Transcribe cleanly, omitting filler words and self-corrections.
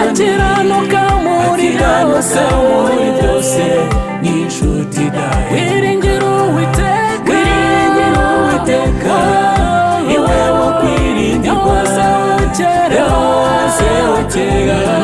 Akiranuka muri Akiranuka byose. Muri byose, ni inshuti idahemuka. Wiringira Uwiteka. Wiringira Uwiteka, niwe wo kwiringirwa. Yahozeho kera. Yahozeho kera.